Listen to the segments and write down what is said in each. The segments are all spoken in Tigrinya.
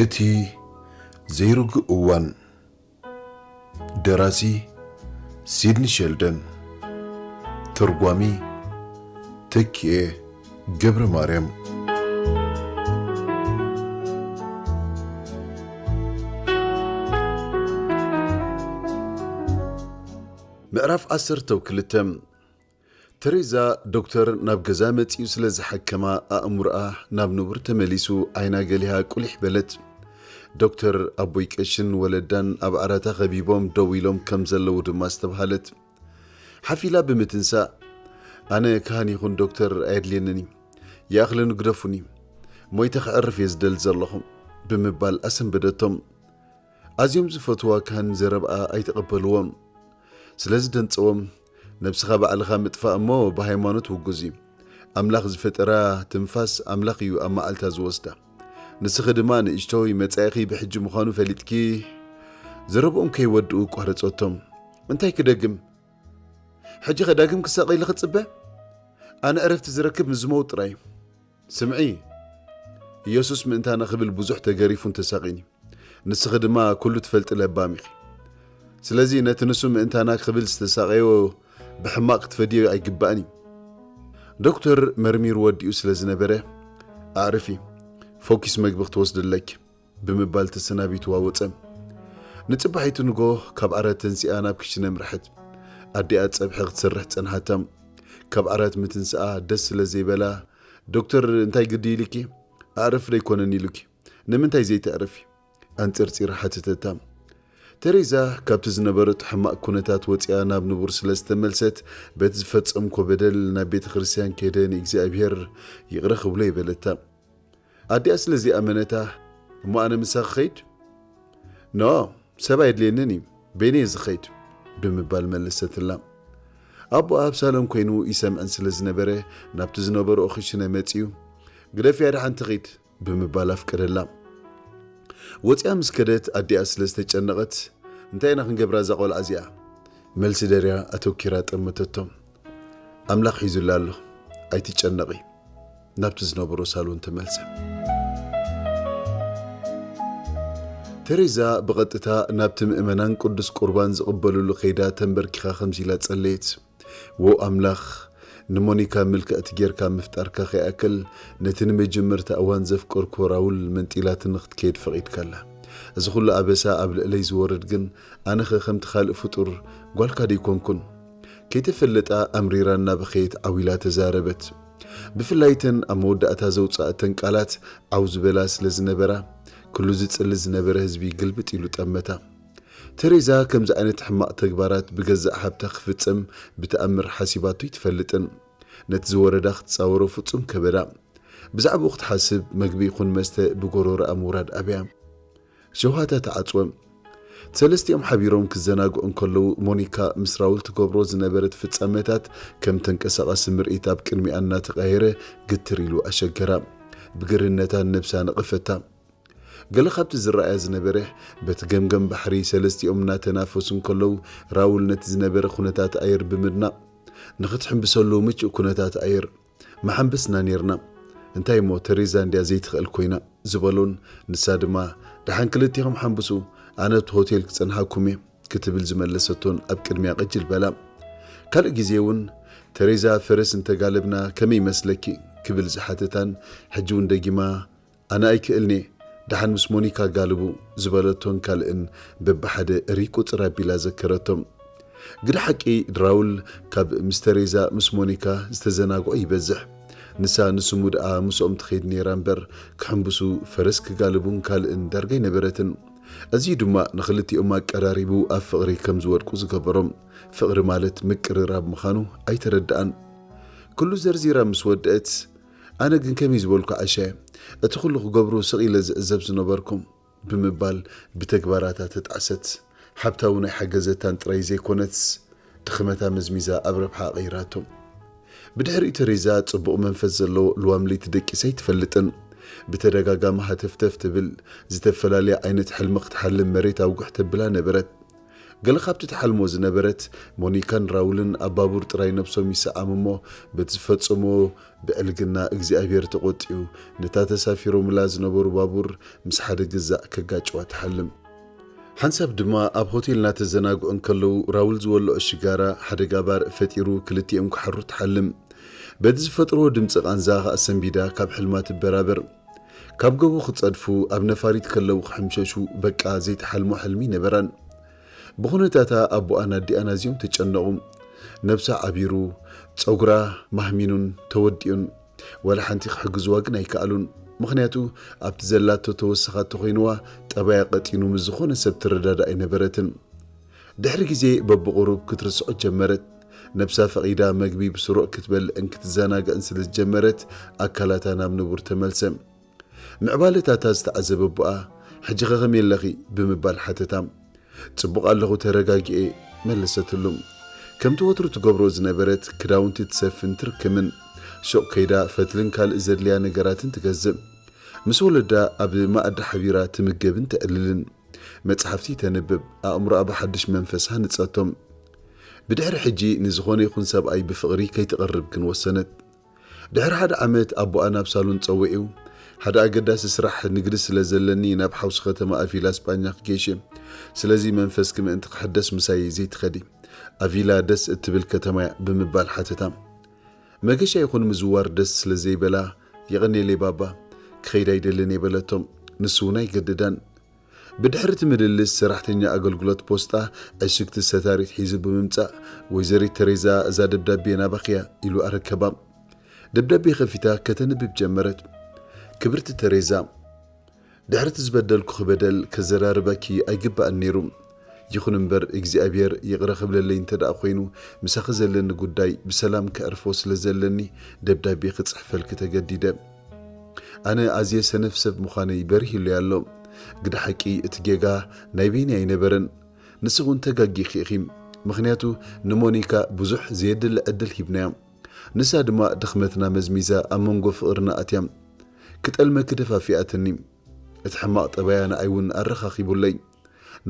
እቲ ዘይርጉእ እዋን። ደራሲ ሲድኒ ሸልደን። ተርጓሚ ተኪኤ ገብረ ማርያም። ምዕራፍ ዓሰርተ ክልተ። ተሬዛ ዶክተር ናብ ገዛ መጺኡ ስለ ዝሓከማ፣ ኣእምሮኣ ናብ ንቡር ተመሊሱ፣ ዓይና ገሊሃ ቁሊሕ በለት። ዶክተር ኣቦይ ቀሽን ወለዳን ኣብ ዓራታ ከቢቦም ደው ኢሎም ከም ዘለዉ ድማ ኣስተብሃለት። ሓፍ ኢላ ብምትንሳእ፣ "ኣነ ካህን ይኹን ዶክተር ኣየድልየንን እዩ። ይኣኽለኒ ግደፉኒ። ሞይተ ክዕርፍ እየ ዝደሊ ዘለኹ" ብምባል ኣሰንበደቶም። ኣዝዮም ዝፈትዋ ካህን ዘረብኣ ኣይተቐበልዎም። ስለ ዝደንጸዎም፣ "ነብስኻ ባዕልኻ ምጥፋእ እሞ ብሃይማኖት ውጉዝ እዩ። ኣምላኽ ዝፈጠራ ትንፋስ ኣምላኽ እዩ ኣብ መዓልታ ዝወስዳ። ንስኺ ድማ ንእሽቶይ መጻኢኺ ብሕጂ ምዃኑ ፈሊጥኪ" ዘረብኦም ከይወድኡ ኣቋረጸቶም። "እንታይ ክደግም? ሕጂ ከ ዳግም ክሳቐ ኢለ ክጽበ? ኣነ ዕረፍቲ ዝረክብ ምስ ዝመውት ጥራይ እዩ። ስምዒ፣ ኢየሱስ ምእንታና ክብል ብዙሕ ተገሪፉን ተሳቒን እዩ። ንስኺ ድማ ኩሉ ትፈልጢ ለባም ኢኺ። ስለዚ ነቲ ንሱ ምእንታና ክብል ዝተሳቐዮ ብሕማቕ ክትፈድዮ ኣይግባእን እዩ። ዶክተር መርሚሩ ወዲኡ ስለ ዝነበረ፣ ኣዕርፊ፣ ፎኪስ መግቢ ክትወስዲ ኣለኪ" ብምባል ተሰናቢትዋ ወጸ። ንጽባሒቱ ንጎ ካብ ዓራት ተንሲኣ ናብ ክሽነ ኣምርሐት። ኣዲኣ ጸብሒ ክትሰርሕ ጸንሓታ። ካብ ዓራት ምትንስኣ ደስ ስለ ዘይበላ፣ "ዶክተር እንታይ ግዲ ኢሉኪ? ኣዕርፍ ደይኮነን ኢሉኪ? ንምንታይ ዘይተዕርፊ?" ኣንጸርጺራ ሓተተታ። ተሬዛ ካብቲ ዝነበረቶ ሕማቕ ኩነታት ወጺኣ ናብ ንቡር ስለ ዝተመልሰት፣ በቲ ዝፈጸምኮ በደል ናብ ቤተ ክርስቲያን ከይደ ንእግዚኣብሔር ይቕረ ክብሎ ይበለታ። ኣዲኣ ስለ ዘይኣመነታ፣ "እሞ ኣነ ምሳኺ ኸይድ?" "ኖ፣ ሰብ ኣየድልየንን እዩ፣ በይነይ እየ ዝኸይድ" ብምባል መለሰትላ። ኣቦኣ ኣብ ሳሎን ኮይኑ ይሰምዐን ስለ ዝነበረ፣ ናብቲ ዝነበርኦ ክሽነ መጺኡ፣ "ግደፍያ ደሓን ትኺድ" ብምባል ኣፍቀደላ። ወጺኣ ምስ ከደት፣ ኣዲኣ ስለ ዝተጨነቐት፣ "እንታይ ኢና ክንገብራ እዛ ቖልዓ እዚኣ?" መልሲ ደርያ ኣተኪራ ጠመተቶ። "ኣምላኽ ሒዙላ ኣሎ፣ ኣይትጨነቒ" ናብቲ ዝነበሮ ሳሎን ተመልሰ። ተሬዛ ብቐጥታ ናብቲ ምእመናን ቅዱስ ቁርባን ዝቕበልሉ ከይዳ ተንበርኪኻ ከምዚ ኢላ ጸለየት። "ዎ ኣምላኽ፣ ንሞኒካ ምልክዕቲ ጌርካ ምፍጣርካ ከይኣክል፣ ነቲ ንመጀመርታ እዋን ዘፍቀርኩ ራውል መንጢላትኒ ክትከይድ ፈቒድካላ። እዚ ኹሉ ኣበሳ ኣብ ልዕለይ ዝወርድ ግን፣ ኣነኸ ከምቲ ካልእ ፍጡር ጓልካ ደይኮንኩን?" ከይተፈለጣ ኣምሪራ እናበኸየት ዓው ኢላ ተዛረበት። ብፍላይ እተን ኣብ መወዳእታ ዘውጻእተን ቃላት ዓው ዝበላ ስለ ዝነበራ፣ ኩሉ ዝጽሊ ዝነበረ ህዝቢ ግልብጥ ኢሉ ጠመታ። ተሬዛ ከምዚ ዓይነት ሕማቕ ተግባራት ብገዛእ ሓብታ ክፍጸም ብተኣምር ሓሲባቶ ኣይትፈልጥን። ነቲ ዝወረዳ ክትጻወሮ ፍጹም ከበዳ። ብዛዕባኡ ክትሓስብ፣ መግቢ ይኹን መስተ ብጎሮሮኣ ምውራድ ኣብያ። ሸውሃታ ተዓጽወ። ሰለስቲኦም ሓቢሮም ክዘናግዑ እንከለዉ፣ ሞኒካ ምስ ራውል ትገብሮ ዝነበረት ፍጻመታት ከም ተንቀሳቓሲ ምርኢት ኣብ ቅድሚኣ እናተቐያየረ ግትር ኢሉ ኣሸገራ። ብግርህነታ ንነብሳ ነቐፈታ። ገለ ካብቲ ዝረኣያ ዝነበረ፣ በቲ ገምገም ባሕሪ ሰለስቲኦም እናተናፈሱ እንከለዉ፣ ራውል ነቲ ዝነበረ ኩነታት ኣየር ብምድናቕ፣ "ንኽትሕምብሰሉ ምቹእ ኩነታት ኣየር መሓንበስና ኔርና። እንታይ እሞ ተሬዛ እንድያ ዘይትኽእል ኮይና?" ዝበሎን፣ ንሳ ድማ፣ "ደሓን ክልቲኹም ሓንብሱ፣ ኣነ ኣብቲ ሆቴል ክጸንሓኩም እየ" ክትብል ዝመለሰቶን ኣብ ቅድሚያ ቅጅል በላ። ካልእ ግዜ እውን፣ "ተሬዛ፣ ፈረስ እንተጋለብና ከመይ ይመስለኪ?" ክብል ዝሓተታን፣ ሕጂ እውን ደጊማ፣ "ኣነ ኣይክእልን'የ፣ ደሓን ምስ ሞኒካ ጋልቡ" ዝበለቶን ካልእን በብሓደ እርይ ቁጽር ኣቢላ ዘከረቶም። ግደ ሓቂ፣ ራውል ካብ ምስ ተሬዛ ምስ ሞኒካ ዝተዘናግዖ ይበዝሕ። ንሳ ንስሙ ደኣ ምስኦም ትኸይድ ነይራ እምበር፣ ክሕንብሱ፣ ፈረስ ክጋልቡን ካልእን ዳርጋ ኣይነበረትን። እዚ ድማ ንኽልቲኦም ኣቀራሪቡ ኣብ ፍቕሪ ከም ዝወድቁ ዝገበሮም። ፍቕሪ ማለት ምቅርራብ ምዃኑ ኣይተረድኣን። ኩሉ ዘርዚራ ምስ ወደአት፣ "ኣነ ግን ከመይ ዝበልኩ ዓሻ እየ፣ እቲ ኩሉ ክገብሩ ስቕ ኢለ ዝዕዘብ ዝነበርኩም" ብምባል ብተግባራታ ተጣዕሰት። ሓብታ እውን ኣይሓገዘታን ጥራይ ዘይኮነትስ፣ ድኽመታ መዝሚዛ ኣብ ረብሓ ቀይራቶ። ብድሕሪኡ ተሬዛ ጽቡቕ መንፈስ ዘለዎ ልዋም ለይቲ ደቂሳ ኣይትፈልጥን። ብተደጋጋሚ ሃተፍተፍ ትብል፣ ዝተፈላለየ ዓይነት ሕልሚ ክትሓልም መሬት ኣውግሕ ተብላ ነበረት። ገለ ካብቲ ትሓልሞ ዝነበረት፣ ሞኒካን ራውልን ኣብ ባቡር ጥራይ ነብሶም ይሰኣም እሞ፣ በቲ ዝፈጸሞ ብዕልግና እግዚኣብሔር ተቖጢኡ፣ ነታ ተሳፊሮምላ ዝነበሩ ባቡር ምስ ሓደ ገዛእ ከጋጭዋ ትሓልም። ሓንሳብ ድማ ኣብ ሆቴል እናተዘናግዑ እንከለዉ፣ ራውል ዝወልዖ ሽጋራ ሓደጋ ባርዕ ፈጢሩ ክልቲኦም ክሓሩ ትሓልም። በቲ ዝፈጥርዎ ድምፂ ቃንዛ ከኣ ሰንቢዳ ካብ ሕልማ ትበራበር። ካብ ገቦ ክጸድፉ ኣብ ነፋሪት ከለዉ ክሕምሸሹ በቃ ዘይትሓልሞ ሕልሚ ነበራን። ብኹነታታ ኣቦኣን ኣዲኣን ኣዝዮም ተጨነቑ። ነብሳ ዓቢሩ፣ ጸጉራ ማህሚኑን ተወዲኡን። ዋላ ሓንቲ ክሕግዝዋ ግን ኣይከኣሉን። ምኽንያቱ ኣብቲ ዘላቶ ተወሰኻ ተኾይንዋ ጠባያ ቀጢኑ ምስ ዝኾነ ሰብ ትረዳዳእ ኣይነበረትን። ድሕሪ ግዜ በብቑሩብ ክትርስዖ ጀመረት። ነብሳ ፈቒዳ መግቢ ብስሩዕ ክትበልዕን ክትዘናግዕን ስለ ዝጀመረት ኣካላታ ናብ ንቡር ተመልሰ። ምዕባለታታ ዝተዓዘበ ኣቦኣ፣ "ሕጂ ኸ ከመይ ኣለኺ?" ብምባል ሓተታ። "ጽቡቕ ኣለኹ፣ ተረጋጊኤ" መለሰትሉ። ከምቲ ወትሩ ትገብሮ ዝነበረት ክዳውንቲ ትሰፍን ትርክምን። ሹቕ ከይዳ ፈትልን ካልእ ዘድልያ ነገራትን ትገዝእ። ምስ ወለዳ ኣብ መኣዲ ሓቢራ ትምገብን ተዕልልን። መጽሓፍቲ ተንብብ፣ ኣእምሮኣ ብሓድሽ መንፈስ ሃንጸቶም። ብድሕሪ ሕጂ ንዝኾነ ይኹን ሰብኣይ ብፍቕሪ ከይትቐርብ ግን ወሰነት። ድሕሪ ሓደ ዓመት ኣቦኣ ናብ ሳሎን ጸዊዑ፣ "ሓደ ኣገዳሲ ስራሕ ንግዲ ስለ ዘለኒ ናብ ሓውሲ ከተማ ኣቪላ ስጳኛ ክገይሽ እየ። ስለዚ መንፈስኪ ምእንቲ ክሕደስ ምሳይ ዘይትኸዲ? ኣቪላ ደስ እትብል ከተማ እያ" ብምባል ሓተታ። መገሻ ይኹን ምዝዋር ደስ ስለ ዘይበላ፣ "የቐንየለይ ባባ፣ ክኸይድ ኣይደልን" እየ በለቶ። ንሱ እውን ኣይገደዳን። ብድሕሪ እቲ ምልልስ፣ ሰራሕተኛ ኣገልግሎት ፖስጣ ዕሽግቲ ሰታሪት ሒዙ ብምምጻእ፣ "ወይዘሪት ተሬዛ፣ እዛ ደብዳቤ ናባኺ እያ" ኢሉ ኣረከባ። ደብዳቤ ከፊታ ከተንብብ ጀመረት። "ክብርቲ ተሬዛ፣ ድሕሪ እቲ ዝበደልኩኺ በደል ከዘራርበኪ ኣይግባእን ነይሩ። ይኹን እምበር እግዚኣብሔር ይቕረ ክብለለይ እንተ ደኣ ኮይኑ፣ ምሳኺ ዘለኒ ጉዳይ ብሰላም ከዕርፎ ስለ ዘለኒ ደብዳቤ ክጽሕፈልኪ ተገዲደ። ኣነ ኣዝየ ሰነፍ ሰብ ምዃነይ በሪህለይ ኣሎ። ግደ ሓቂ እቲ ጌጋ ናይ በይነይ ኣይነበረን። ንስኺ እውን ተጋጊኺ ኢኺ። ምኽንያቱ ንሞኒካ ብዙሕ ዘየድሊ ዕድል ሂብናያ። ንሳ ድማ ድኽመትና መዝሚዛ ኣብ መንጎ ፍቕርና ኣትያ። ክጠልመኪ ደፋፊኣትኒ። እቲ ሕማቕ ጠባያ ንኣይ እውን ኣረኻኺቡለይ።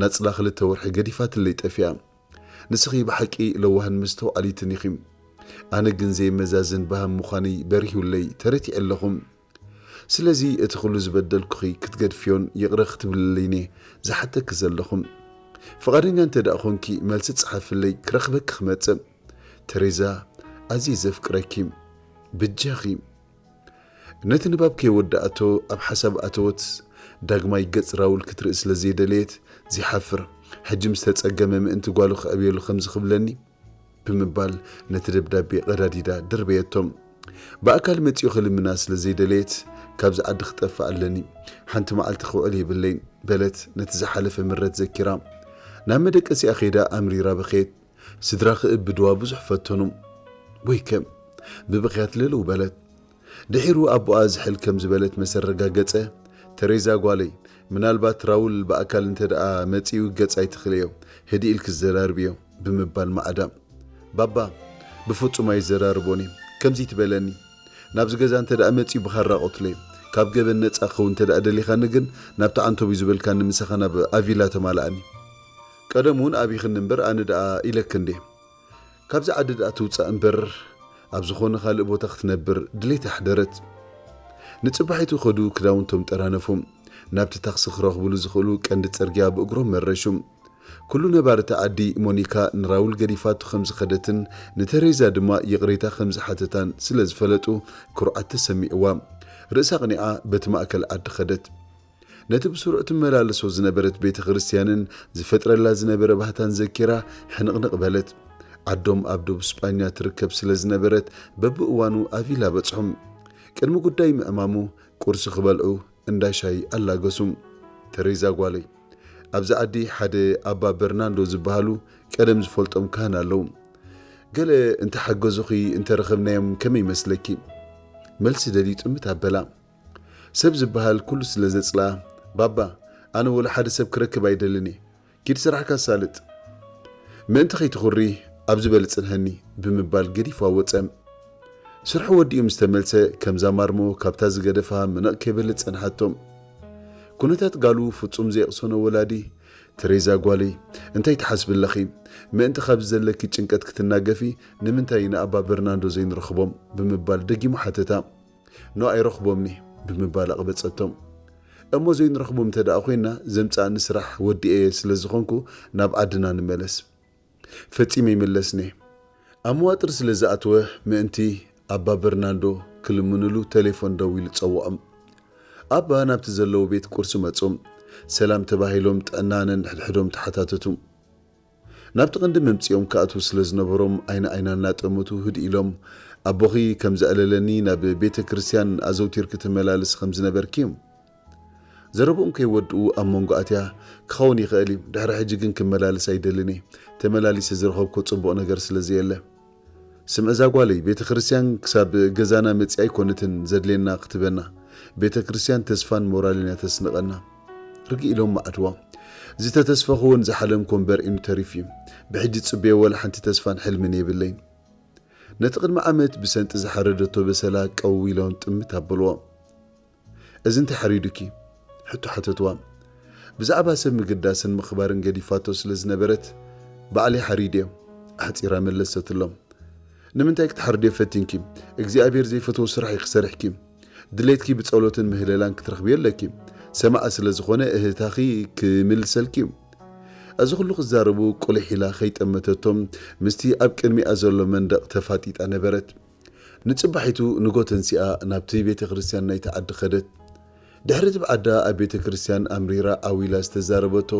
ናጽላ ክልተ ወርሒ ገዲፋትለይ ጠፊኣ። ንስኺ ብሓቂ ለዋህን መስተውዓሊትን ኢኺ። ኣነ ግን ዘይመዛዝን በሃም ምዃነይ በሪሁለይ፣ ተረቲዐ ኣለኹ። ስለዚ እቲ ኩሉ ዝበደልኩኺ ክትገድፍዮን ይቕረ ክትብልለይን እየ ዝሓተኪ ዘለኹ። ፍቓደኛ እንተ ደኣ ኾንኪ፣ መልሲ ጸሓፍለይ፣ ክረኽበኪ ክመጽእ። ተሬዛ፣ ኣዝየ ዘፍቅረኪ። በጃኺ። ነቲ ንባብ ከይወደኣቶ ኣብ ሓሳብ ኣተወት። ዳግማይ ገጽ ራውል ክትርኢ ስለ ዘይደለየት፣ "ዘይሓፍር፣ ሕጂ ምስ ተጸገመ ምእንቲ ጓሉ ከዕብየሉ ከምዚ ክብለኒ?" ብምባል ነቲ ደብዳቤ ቀዳዲዳ ደርበየቶ። ብኣካል መጺኡ ክልምና ስለ ዘይደለየት፣ "ካብዚ ዓዲ ክጠፍእ ኣለኒ፣ ሓንቲ መዓልቲ ክውዕል የብለይን" በለት ነቲ ዝሓለፈ ምረት ዘኪራ። ናብ መደቀሲኣ ከይዳ ኣምሪራ በኸየት። "ስድራ ክእብድዋ ብዙሕ ፈተኑ። ወይከ ብብኽያት ልልው በለት። ድሒሩ ኣቦኣ ዝሕል ከም ዝበለት መሰረጋገጸ፣ "ተሬዛ ጓለይ፣ ምናልባት ራውል ብኣካል እንተ ደኣ መጺኡ ገጽ ኣይትኽልዮ፣ ህድእ ኢልኪ ዘራርብዮ" ብምባል ማዕዳ። "ባባ፣ ብፍጹም ኣይዘራርቦን እየ፣ ከምዚ ትበለኒ። ናብዚ ገዛ እንተ ደኣ መጺኡ ብኻራ ቀትሎ እየ። ካብ ገበን ነጻ ክኸውን እንተ ደኣ ደሊኻኒ ግን፣ ናብቲ ዓንቶብዩ ዝበልካኒ ምሳኻ ናብ ኣቪላ ተማልኣኒ። ቀደም እውን ኣቢኽኒ እምበር ኣነ ደኣ ኢለኪ እንዴ?" ካብዚ ዓዲ ደኣ ትውጻእ እምበር፣ ኣብ ዝኾነ ካልእ ቦታ ክትነብር ድሌት ኣሕደረት። ንጽባሒቱ ከዱ ክዳውንቶም ጠራነፉ። ናብቲ ታክሲ ክረኽብሉ ዝኽእሉ ቀንዲ ጽርግያ ብእግሮም መረሹ። ኩሉ ነባርቲ ዓዲ ሞኒካ ንራውል ገዲፋቱ ከም ዝኸደትን ንተሬዛ ድማ ይቕሬታ ከም ዝሓተታን ስለ ዝፈለጡ፣ ኩርዓት ተሰሚዕዋ። ርእሳ ኣቕኒዓ በቲ ማእከል ዓዲ ኸደት። ነቲ ብስሩዕ ትመላለሶ ዝነበረት ቤተ ክርስትያንን ዝፈጥረላ ዝነበረ ባህታን ዘኪራ ሕንቕንቕ በለት። ዓዶም ኣብ ደቡብ ስጳኛ ትርከብ ስለ ዝነበረት፣ በብእዋኑ ኣቪላ በጽሑ። ቅድሚ ጉዳይ ምዕማሙ፣ ቁርሲ ክበልዑ እንዳ ሻሂ ኣላገሱ። "ተሬዛ ጓለይ፣ ኣብዚ ዓዲ ሓደ ኣባ በርናንዶ ዝበሃሉ ቀደም ዝፈልጦም ካህን ኣለዉ። ገለ እንተሓገዙኺ እንተረኸብናዮም ከመይ ይመስለኪ?" መልሲ ደልዩ ጥምት ኣበላ። ሰብ ዝበሃል ኩሉ ስለ ዘጽልኣ፣ "ባባ፣ ኣነ ወላ ሓደ ሰብ ክረክብ ኣይደልን እየ። ኪድ ስራሕካ ኣሳልጥ። ምእንቲ ከይትኹሪ ኣብዚ በሊ ጽንሐኒ" ብምባል ገዲፍዋ ወጸ። ስርሑ ወዲኡ ምስ ተመልሰ፣ ከምዛ ማርሞ ካብታ ዝገደፋ ምንቕ ከይበለት ጸንሓቶ። ኩነታት ጋሉ ፍጹም ዘየቕሰኖ ወላዲ፣ ተሬዛ ጓለይ፣ እንታይ ትሓስቢ ኣለኺ? ምእንቲ ካብዚ ዘለኪ ጭንቀት ክትናገፊ ንምንታይ ንኣባ በርናንዶ ዘይንረኽቦም? ብምባል ደጊሙ ሓተታ። ኖ፣ ኣይረኽቦምኒ፣ ብምባል ኣቕበጸቶም። እሞ ዘይንረኽቦም እንተ ደኣ ኮይና፣ ዘምጽኣኒ ስራሕ ወዲኤ ስለ ዝኾንኩ ናብ ዓድና ንመለስ። ፈጺመ ይምለስኒ። ኣብ መዋጥር ስለ ዝኣተወ ምእንቲ ኣባ በርናንዶ ክልምንሉ ቴሌፎን ደዊሉ ጸውዖም። ኣባ ናብቲ ዘለዎ ቤት ቁርሲ መጹ። ሰላም ተባሂሎም ጥዕና ነንሕድሕዶም ተሓታተቱ። ናብቲ ቅንዲ መምጺኦም ክኣትዉ ስለ ዝነበሮም ዓይኒ ዓይና እናጠመቱ ህድእ ኢሎም፣ ኣቦኺ ከም ዘዕለለኒ ናብ ቤተ ክርስቲያን ኣዘውቲርኪ ትመላለስ ከም ዝነበርኪ እዮም። ዘረብኦም ከይወድኡ ኣብ መንጎ ኣትያ፣ ክኸውን ይኽእል እዩ፣ ድሕሪ ሕጂ ግን ክመላለስ ኣይደልን እየ፣ ተመላሊሰ ዝረኸብኩ ጽቡቕ ነገር ስለ ዘየለ። ስምዒ እዛ ጓለይ፣ ቤተ ክርስቲያን ክሳብ ገዛና መጺኣ ኣይኮነትን ዘድልየና ክትበና፣ ቤተ ክርስቲያን ተስፋን ሞራልን እያ ተስንቐና። ርግእ ኢሎም ማዕድዋ። ዝተተስፈኽዎን ዝሓለምክዎን በርዒኑ ተሪፉ እዩ። ብሕጂ ጽበዮ ወላ ሓንቲ ተስፋን ሕልምን የብለይን። ነቲ ቅድሚ ዓመት ብሰንጢ ዝሓረደቶ በሰላ ቀው ኢሎም ጥምት ኣበልዎ። እዚ እንታይ ሓሪዱኪ? ሕቶ ሓተትዋ። ብዛዕባ ሰብ ምግዳስን ምኽባርን ገዲፋቶ ስለ ዝነበረት፣ ባዕለይ ሓሪደዮ፣ ኣሕጺራ መለሰትሎም። ንምንታይ ክትሓርድዮ ፈቲንኪ? እግዚኣብሔር ዘይፈትዎ ስራሕ ኢኺ ሰሪሕኪ። ድሌትኪ ብጸሎትን ምህለላን ክትረኽብዮ ኣለኪ። ሰማዒ ስለ ዝኾነ እህታኺ ክምልሰልኪ እዩ። እዚ ኩሉ ክዛረቡ ቁሊሕ ኢላ ከይጠመተቶም ምስቲ ኣብ ቅድሚኣ ዘሎ መንደቕ ተፋጢጣ ነበረት። ንጽባሒቱ ንጎ ተንሲኣ ናብቲ ቤተ ክርስቲያን ናይቲ ዓዲ ከደት። ድሕሪ እቲ ብዓዳ ኣብ ቤተ ክርስቲያን ኣምሪራ ዓው ኢላ ዝተዛረበቶ፣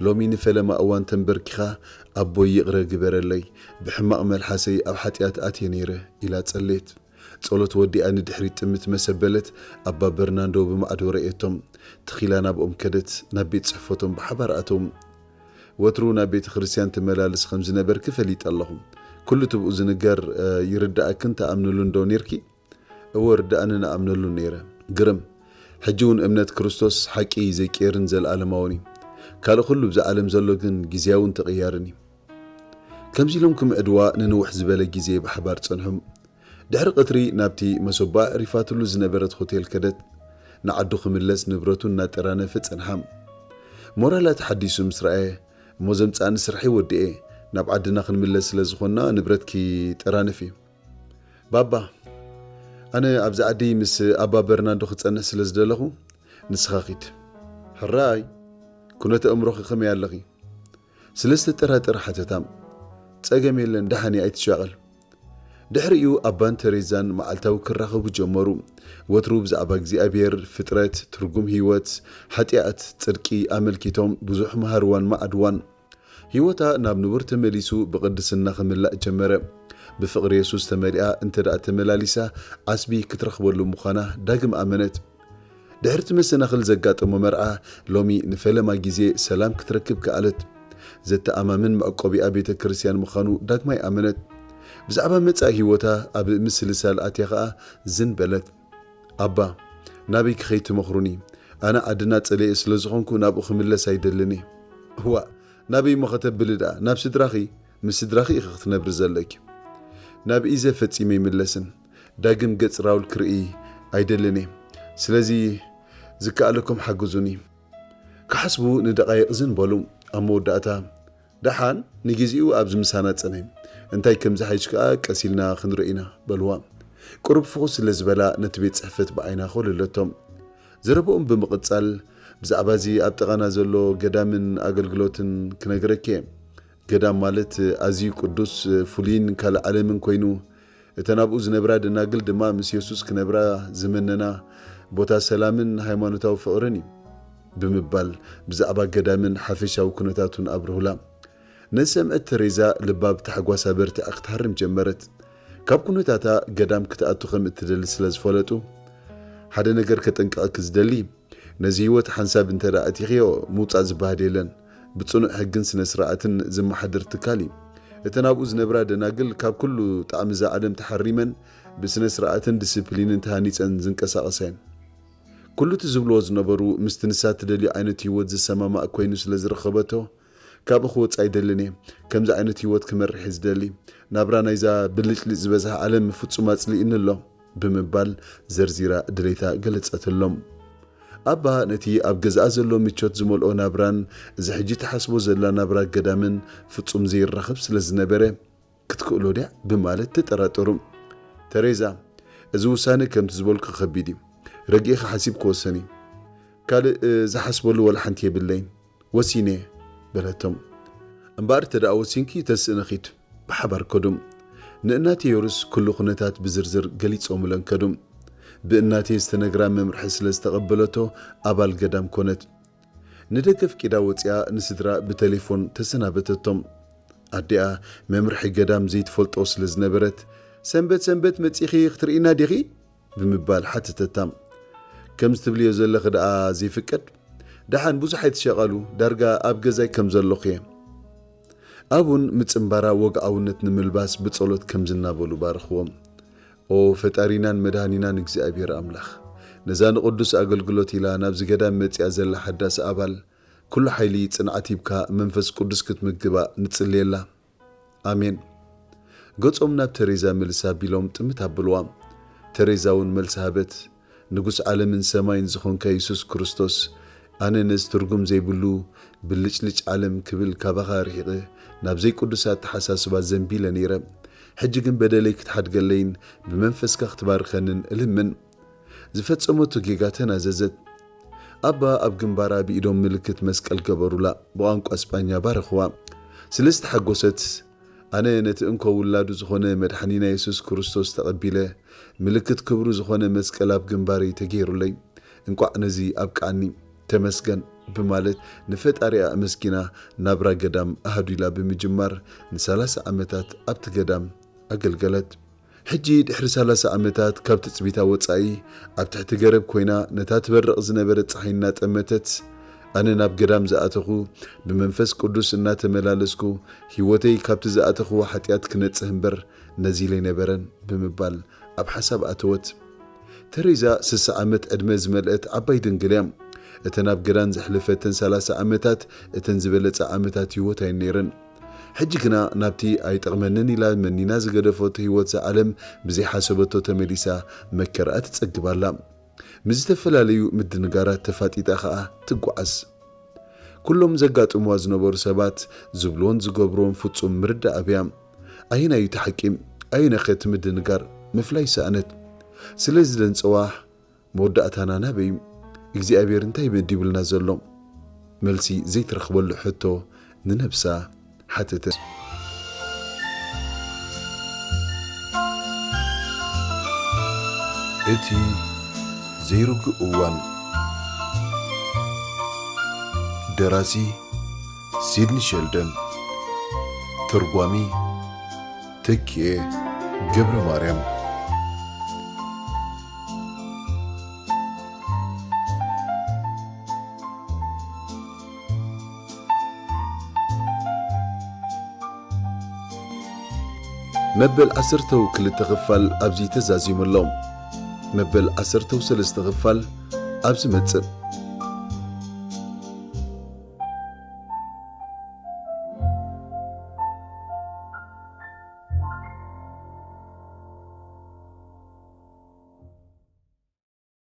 ሎሚ ንፈለማ እዋን ተንበርኪኻ፣ ኣቦይ ይቕረ ግበረለይ፣ ብሕማቕ መልሓሰይ ኣብ ሓጢኣት ኣትየ ነይረ ኢላ ጸለየት። ጸሎት ወዲኣ ንድሕሪት ጥምት መሰበለት፣ ኣባ በርናንዶ ብማዕዶ ረእየቶም። ትኺላ ናብኦም ከደት፣ ናብ ቤት ጽሕፈቶም ብሓባር ኣተው። ወትሩ ናብ ቤተ ክርስቲያን ትመላልስ ከም ዝነበርኪ ፈሊጠ ኣለኹ። ኩሉ ትብኡ ዝንገር፣ እ፣ ይርድኣክን ትኣምንሉን ዶ ኔርኪ? እወ፣ ርድኣንን እኣምነሉን ነይረ። ግርም። ሕጂ እውን እምነት ክርስቶስ ሓቂ ዘይቅየርን ዘለኣለማውን እዩ። ካልእ ኩሉ ብዛ ዓለም ዘሎ ግን ግዜያውን ተቐያርን እዩ። ከምዚ ኢሎም ክምዕድዋ ንንውሕ ዝበለ ግዜ ብሓባር ጸንሑ። ድሕሪ ቀትሪ ናብቲ መሶባ ኣዕሪፋትሉ ዝነበረት ሆቴል ከደት። ንዓዱ ክምለስ ንብረቱ እናጠራነፈ ጸንሓ። ሞራላ ተሓዲሱ ምስ ረኣየ፣ እሞ ዘምጽኣኒ ስርሐይ ወዲኤ፣ ናብ ዓድና ክንምለስ ስለ ዝኾንና ንብረትኪ ጠራንፊ። ባባ፣ ኣነ ኣብዚ ዓዲ ምስ ኣባ በርናንዶ ክጸንሕ ስለ ዝደለኹ፣ ንስኻ ኪድ። ሕራይ፣ ኩነተ ኣእምሮኺ ከመይ ኣለኺ? ስለ ዝተጠራጠረ ሓተታ። ጸገም የለን፣ ደሓን እየ፣ ኣይትሻቐል። ድሕሪኡ ኣባን ተሬዛን መዓልታዊ ክራኸቡ ጀመሩ። ወትሩ ብዛዕባ እግዚኣብሔር፣ ፍጥረት፣ ትርጉም ህይወት፣ ሓጢኣት፣ ጽድቂ ኣመልኪቶም ብዙሕ መሃርዋን መዓድዋን። ህይወታ ናብ ንቡር ተመሊሱ ብቕድስና ክምላእ ጀመረ። ብፍቕሪ የሱስ ተመሊኣ እንተ ደኣ ተመላሊሳ ዓስቢ ክትረኽበሉ ምዃና ዳግም ኣመነት። ድሕሪ እቲ መሰናኽል ዘጋጠሞ መርዓ ሎሚ ንፈለማ ግዜ ሰላም ክትረክብ ከኣለት። ዘተኣማምን መዕቆቢኣ ቤተ ክርስቲያን ምዃኑ ዳግማይ ኣመነት። ብዛዕባ መጻኢ ህይወታ ኣብ ምስልሳል ኣትያ ኸኣ ዝን በለት። ኣባ፣ ናበይ ክኸይድ ትመኽሩኒ? ኣነ ዓድና ጸሊኤ ስለ ዝኾንኩ ናብኡ ክምለስ ኣይደልን እየ። እዋእ፣ ናበይ እሞ ከተብሊ ደኣ? ናብ ስድራኺ፣ ምስ ስድራኺ ኢኺ ክትነብሪ ዘለኪ። ናብ ኢዘ ፈጺመ ይምለስን ዳግም ገጽ ራውል ክርኢ ኣይደልን እየ። ስለዚ ዝከኣለኩም ሓግዙኒ። ክሓስቡ ንደቓይቕ ዝን በሉ። ኣብ መወዳእታ፣ ደሓን ንግዜኡ ኣብዚ ምሳና ጽንሒ፣ እንታይ ከም ዝሓይሽ ከኣ ቀስ ኢልና ክንርኢ ኢና በልዋ። ቁሩብ ፍኹስ ስለ ዝበላ ነቲ ቤት ጽሕፈት ብዓይና ኮለለቶም። ዘረብኦም ብምቕጻል፣ ብዛዕባ እዚ ኣብ ጥቓና ዘሎ ገዳምን ኣገልግሎትን ክነግረኪ እየ። ገዳም ማለት ኣዝዩ ቅዱስ፣ ፍሉይን ካልእ ዓለምን ኮይኑ፣ እተን ኣብኡ ዝነብራ ደናግል ድማ ምስ የሱስ ክነብራ ዝመነና ቦታ ሰላምን ሃይማኖታዊ ፍቕርን እዩ ብምባል ብዛዕባ ገዳምን ሓፈሻዊ ኩነታቱን ኣብርሁላ። ነቲ ሰምዐት ተሬዛ ልባ ብታሕጓስ ኣበርቲዓ ክትሃርም ጀመረት። ካብ ኩነታታ ገዳም ክትኣቱ ከም እትደሊ ስለ ዝፈለጡ፣ ሓደ ነገር ከጠንቅቐኪ ዝደሊ፣ ነዚ ህይወት ሓንሳብ እንተ ደኣ ኣቲኽዮ ምውጻእ ዝበሃል የለን። ብጽኑዕ ሕግን ስነ ስርዓትን ዝመሓደር ትካል እዩ። እተን ኣብኡ ዝነብራ ደናግል ካብ ኩሉ ጣዕሚ እዛ ዓለም ተሓሪመን ብስነ ስርዓትን ዲስፕሊንን ተሃኒጸን ዝንቀሳቐሳ እየን። ኩሉ እቲ ዝብልዎ ዝነበሩ ምስቲ ንሳ ትደልዮ ዓይነት ህይወት ዝሰማማእ ኮይኑ ስለ ዝረኸበቶ፣ ካብኡ ክወጽእ ኣይደልን እየ። ከምዚ ዓይነት ህይወት ክመርሕ እየ ዝደሊ። ናብራ ናይዛ ብልጭልጭ ዝበዝሓ ዓለም ፍጹም ኣጽሊእኒ ኣሎ ብምባል ዘርዚራ ድሌታ ገለጸትሎም። ኣባ ነቲ ኣብ ገዛኣ ዘሎ ምቾት ዝመልኦ ናብራን እዚ ሕጂ ትሓስቦ ዘላ ናብራ ገዳምን ፍጹም ዘይራኸብ ስለ ዝነበረ፣ ክትክእሎ ድያ ብማለት ተጠራጠሩ። ተሬዛ፣ እዚ ውሳነ ከምቲ ዝበልኩ ከቢድ እዩ። ረጊእኻ ሓሲብ ክወሰን እዩ። ካልእ ዝሓስበሉ ወላ ሓንቲ የብለይን። ወሲነ በለቶም። እምበኣር ተደኣ ወሲንኪ ተስእንኺድ። ብሓባር ከዱ። ንእናቴ ዮርስ ኩሉ ኩነታት ብዝርዝር ገሊጾምለን ከዱ። ብእናቴ ዝተነግራ መምርሒ ስለ ዝተቐበለቶ ኣባል ገዳም ኮነት። ንደገፍ ቂዳ ወጺኣ ንስድራ ብቴሌፎን ተሰናበተቶም። ኣዲኣ መምርሒ ገዳም ዘይትፈልጦ ስለ ዝነበረት፣ "ሰንበት ሰንበት መጺኺ ክትርእይና ዲኺ?" ብምባል ሓተተታ። "ከምዚ ትብልዮ ዘለኺ ደኣ ዘይፍቀድ? ደሓን ብዙሕ ኣይትሸቐሉ፣ ዳርጋ ኣብ ገዛይ ከም ዘለኹ እየ።" ኣቡን ምጽንባራ ወግዓውነት ንምልባስ ብጸሎት ከም ዝናበሉ ባርኽዎም። "ኦ ፈጣሪናን መድሃኒናን እግዚኣብሔር ኣምላኽ፣ ነዛ ንቕዱስ ኣገልግሎት ኢላ ናብዚ ገዳም መጺኣ ዘላ ሓዳስ ኣባል፣ ኩሉ ሓይሊ ጽንዓት ሂብካ መንፈስ ቅዱስ ክትምግባ ንጽልየላ። ኣሜን።" ገጾም ናብ ተሬዛ ምልስ ኣቢሎም ጥምት ኣብልዋ። ተሬዛ እውን መልሲ ሃበት። "ንጉስ ዓለምን ሰማይን ዝኾንካ የሱስ ክርስቶስ፣ ኣነ ነዚ ትርጉም ዘይብሉ ብልጭልጭ ዓለም ክብል ካባኻ ርሒቐ ናብ ዘይቅዱስ ኣተሓሳስባ ዘንቢለ ነይረ። ሕጂ ግን በደለይ ክትሓድገለይን ብመንፈስካ ክትባርከንን እልምን።" ዝፈጸመቶ ጌጋ ተናዘዘት። ኣባ ኣብ ግንባራ ብኢዶም ምልክት መስቀል ገበሩላ፣ ብቋንቋ ስጳኛ ባረኽዋ። ስለ ዝተሓጎሰት፣ "ኣነ ነቲ እንኮ ውላዱ ዝኾነ መድሓኒና የሱስ ክርስቶስ ተቐቢለ፣ ምልክት ክብሩ ዝኾነ መስቀል ኣብ ግንባረይ ተገይሩለይ፣ እንቋዕ ነዚ ኣብቅዓኒ፣ ተመስገን" ብማለት ንፈጣሪኣ ኣመስጊና ናብራ ገዳም ኣሃዱ ኢላ ብምጅማር ንሰላሳ ዓመታት ኣብቲ ገዳም ኣገልገለት። ሕጂ ድሕሪ ሰላሳ ዓመታት ካብ ትጽቢታ ወጻኢ ኣብ ትሕቲ ገረብ ኮይና ነታ ትበርቕ ዝነበረት ጸሓይ እናጠመተት፣ "ኣነ ናብ ገዳም ዝኣተኹ ብመንፈስ ቅዱስ እናተመላለስኩ ህይወተይ ካብቲ ዝኣተኽዎ ሓጢኣት ክነጽህ እምበር ነዚለ ኣይነበረን" ብምባል ኣብ ሓሳብ ኣተወት። ተሬዛ ስሳ ዓመት ዕድመ ዝመልአት ዓባይ ድንግል እያ። እተን ኣብ ገዳም ዘሕለፈተን ሰላሳ ዓመታት እተን ዝበለጸ ዓመታት ህይወት ኣይነይረን። ሕጂ ግና ናብቲ ኣይጠቕመንን ኢላ መኒና ዝገደፈቶ ህይወት ዝዓለም ብዘይሓሰበቶ ተመሊሳ መከራኣ ትጸግብ ኣላ። ምስ ዝተፈላለዩ ምድንጋራት ተፋጢጣ ከኣ ትጓዓዝ። ኩሎም ዘጋጥምዋ ዝነበሩ ሰባት ዝብልዎን ዝገብርዎን ፍጹም ምርዳእ ኣብያ። ኣየናይ እዩ እቲ ሓቂ? ኣየነኸ እቲ ምድንጋር? ምፍላይ ሰኣነት። ስለዚ ደንጸዋ መወዳእታና ናበይ እዩ? እግዚኣብሔር እንታይ መዲቡልና ዘሎ? መልሲ ዘይትረኽበሉ ሕቶ ንነብሳ ሓተተ። እቲ ዘይርጉእ እዋን። ደራሲ ሲድኒ ሸልደን። ተርጓሚ ተኪኤ ገብረ ማርያም። መበል ዓሰርተው ክልተ ክፋል ኣብዚ ተዛዚሙ ኣሎ። መበል ዓሰርተው ሰለስተ ክፋል ኣብ ዝመጽእ።